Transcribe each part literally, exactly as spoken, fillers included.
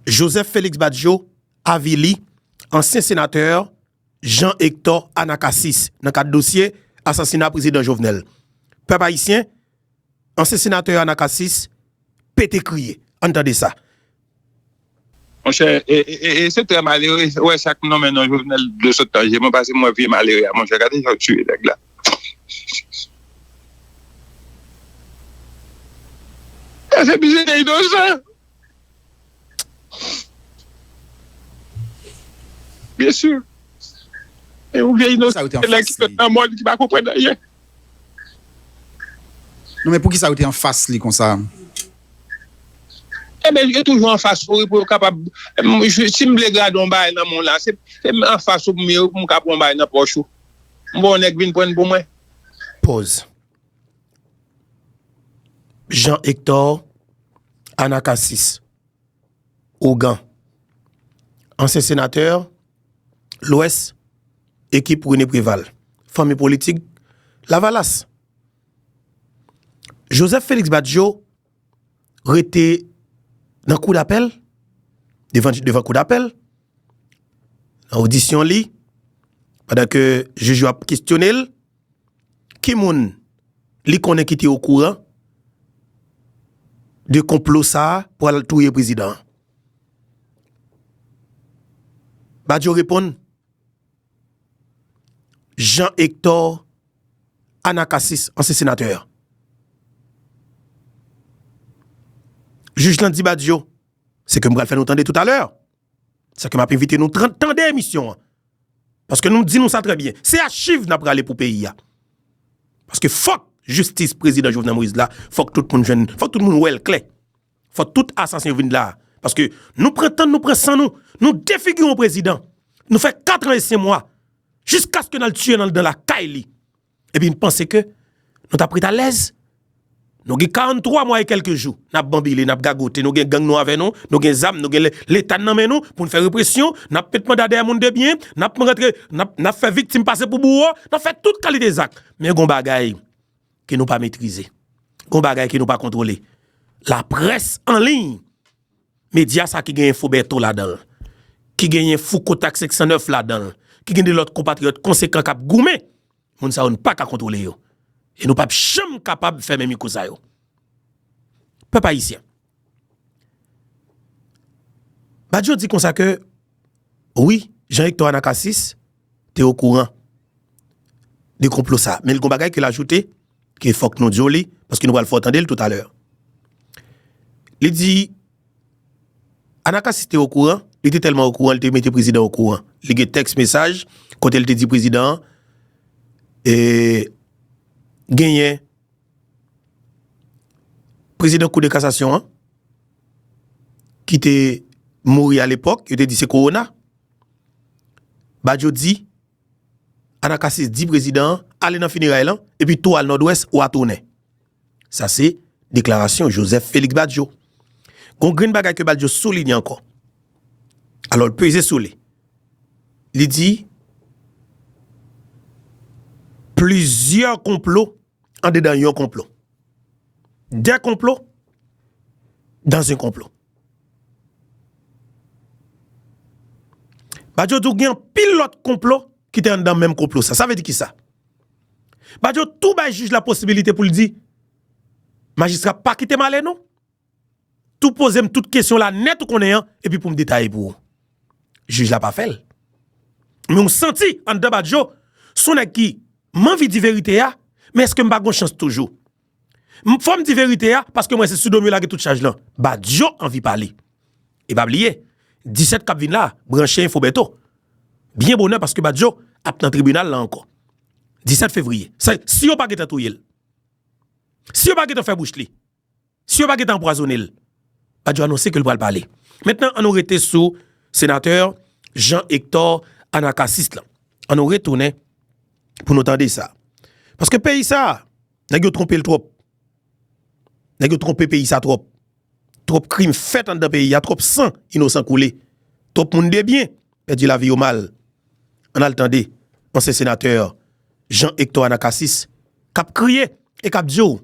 Joseph Félix Badio avili ansyen senatè Jean Hector Anacasis nan kad dosye asasina prezidan Jovenel. Pèp ayisyen, ansyen senatè Anacasis pete kriye. Ann tande sa. Monchè, e, e, e, e se trè malere wè sa k nonmen non Jovenel dlo sot nan je mwen, pase m wè vye malere a, monchè, gade jan yo tiye nèg la. E se bizye inosan. Byen si. E yon vye inosan ki sot nan mòn ki pa konprann anyen. Non, men poukisa yo te anfas li konsa? Ebyen, yo toujou anfas ou wi, pou yo kapab, si m vle grade yon bagay nan men w la, se, se anfas ou pou m ye wi, pou m ka pran yon bagay nan pòch ou. M wè yon nèg vin pran l pou mwen. Pòz. Jean Hector Anacasis, ougan, ansyen senatè Lwès, ekip René Préval, fanmi politik Lavalas. Joseph Félix Badio rete nan koudapèl, devan, devan koudapèl, nan odisyon li, pandan ke jij yo ap kesyone l, ki moun li konnen ki te okouran de konplo sa a pou al touye prezidan an? Badio reponn, Jean Hector Anacasis, ansyen senatè a. Jij lan di Badio, se ke m pral fè nou tande toutalè. Sa ke m ap envite nou tran- tande emisyon an. Paske nou di nou sa trè byen. Se achiv n ap rale pou peyi a. Paske fòk jistis prezidan Jovenel Moïse la, fòk tout moun jwenn, fòk tout moun wè l klè. Fòk tout asasen yo vin la. Paske nou pran tan, nou pran san nou, nou defigire yon prezidan. Nou fè kat an e senk mwa, jiskaske n al tiye nan, nan lakay li. Epi n panse ke nou t ap ret alèz. Nou gen karanntwa mwa e kèlke jou. N ap banbile, n ap gagote, nou gen gang nou avè nou, nou gen zam, nou gen le- leta nan men nou pou n fè represyon, n ap met manda dèyè moun de byen, n ap rantre, n ap, n ap fè viktim pase pou bouwo, n ap fè tout kalite zak. Men gon bagay ke nou pa metrize. Gon bagay ke nou pa kontwole. Laprès an liy, medya sa ki genyen Foberto ladan l, ki genyen Fouco Tak senk san nèf ladan l, ki gen de lòt konpatriyòt konsekan k ap goumen, moun sa yo n pa ka kontwole yo. E nou p ap janm kapab fèmen mikwo sa yo. Pèp ayisyen, Badio di konsa ke, wi, Jean Hector Anacasis te okouran de konplo sa. Men l gon bagay ke l ajoute, ke fòk nou di w li, paske nou pral fè w tande l toutalè. Li di, Anacasis te okouran, li te tèlman okouran, li te mete prezidan okouran. Li gen tèks mesaj, kote l te di prezidan an, e, genyen prezidan Kou de Kasasyon an, ki te mouri alepòk, yo te di se kowona. Badio di, Anacasis di prezidan an, ale nan fineray lan, epi tou al Nòdwès, ou a tounen. Sa se deklarasyon Joseph Félix Badio. Gon grenn bagay ke Badio soulinye ankò. Alò, l peze sou li. Li di, plizyè konplo andedan yon konplo. Des complots dans un complot. Badio di w gen anpil lòt konplo ki te anndan menm konplo sa. Sa vle di kisa? Badio tou bay jij la posibilite pou l di, majistra, pa kite m ale non. Tou poze m tout kesyon la nèt ou konnen an, epi pou m detaye pou ou. Jij la pa fè l. Men ou santi anndan Badio, se yon nèg ki, m anvi di verite a, men èske m pa gon chans toujou? M, fò m di verite a, paske m wè se sou do m yo lage tout chaj lan. Badio anvi pale. E pa bliye, disèt k ap vin la, branche Info Bertho. Byen bonè paske Badio ap nan tribinal la ankò. Disèt fevriye. Sa, si yo pa gentan touye l, si yo pa gentan fè bouch li, si yo pa gentan anpwazonnen l, Badio anonse ke l pral pale. Mentnan, ann nou rete sou senatè Jean Hector Anacasis lan. Ann nou retounen pou nou tande sa. Paske peyi sa, nèg yo twonpe l twòp. Nèg yo twonpe peyi sa twòp. Twòp krim fèt anndan peyi a, twòp san inosan koule. Twòp moun de byen pèdi lavi yo mal. Ann al tande ansyen senatè Jean Hector Anacasis k ap kriye e k ap di w,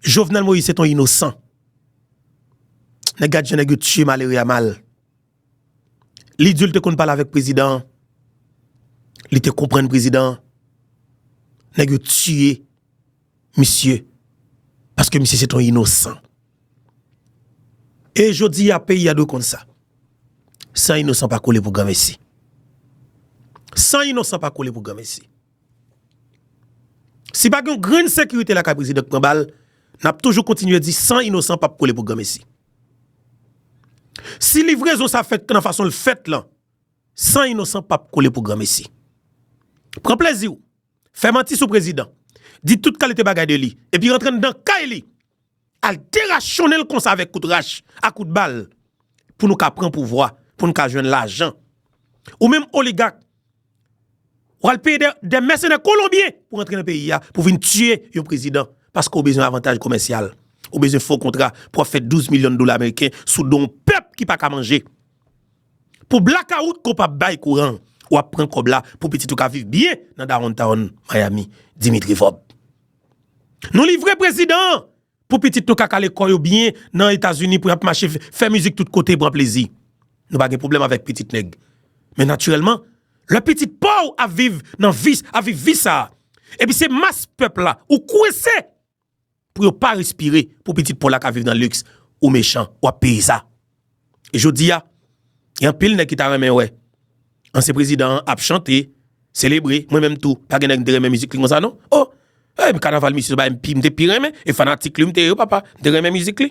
Jovenel Moïse se t on inosan. Nèg, gad jan nèg yo tiye malere a mal. Li di w li te konn pale avèk prezidan an. Li te konprann prezidan an. Nèg yo tiye misye. Paske misye se t on inosan. E jodi a, peyi a dwe konn sa. San inosan pa koule pou granmesi. San inosan pa koule pou granmesi. Si pa gen yon grenn sekirite lakay prezidan k pran bal, n ap toujou kontinye di san inosan p ap koule pou granmesi. Si livrezon sa fèt nan fason l fèt lan, san inosan p ap koule pou granmesi. Pran plezi w. Fè manti sou prezidan. Di tout kalite bagay de li. Epi rantre anndan kay li. Al derachonnen l konsa avèk kout rach, ak kout bal. Pou nou ka pran pouvwa, pou nou ka jwenn lajan. Ou menm oligak, w al peye de, de mèsenè kolonbyen pou rantre nan peyi a, pou vin tiye yon prezidan. Paske w bezwen avantaj komèsyal. Ou bezwen fo kontra pou w ap fè douz milyon dola ameriken sou do yon pèp ki pa ka manje. Pou blakawout ke w p ap bay kouran, w ap pran kòb la pou pitit ou ka viv byen nan downtown Miami. Dimitri Vorbe. Nou livre prezidan an pou pitit nou ka kale kò yo byen nan Etazini, pou y ap mache fè mizik tout kote, pran plezi. Nou pa gen pwoblèm avèk pitit nèg. Men natirèlman, lè pitit pa w ap viv nan vi, ap viv vi sa a, epi se mas pèp la ou kwense pou yo pa respire, pou pitit pa w la ka viv nan liks, ou mechan, w ap peye sa. E jodi a, gen anpil nèg ki ta renmen wè ansyen prezidan an ap chante, selebre. Mwen menm tou, pa gen nèg m te renmen mizik li konsa non. Oh, e kanaval misye bay m pi, m te pi renmen, e fanatik li m te ye wi papa, m te renmen mizik li.